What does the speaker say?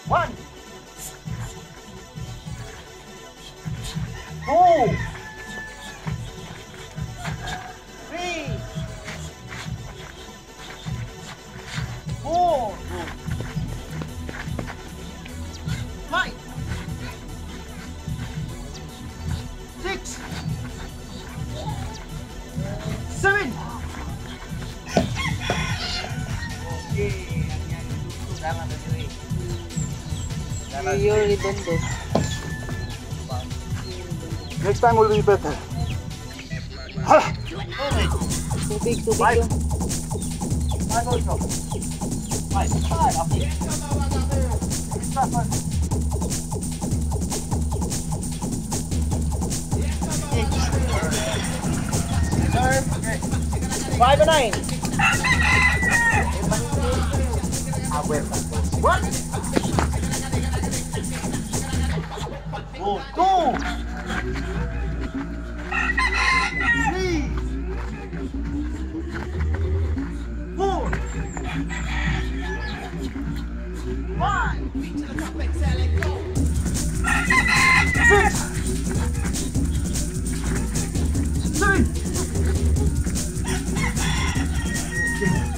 One. Two. Three. Four. 5. 6. 7. Okay, ang yan luto na diri. You're redondo. Next time will be better. Ha! Tubig, tubig 5. Yun. 5 also. 5. 5. Okay. Extra 5. 8. Okay. 5 and 9. 1. 2. 3. 4. 5. 6. 7.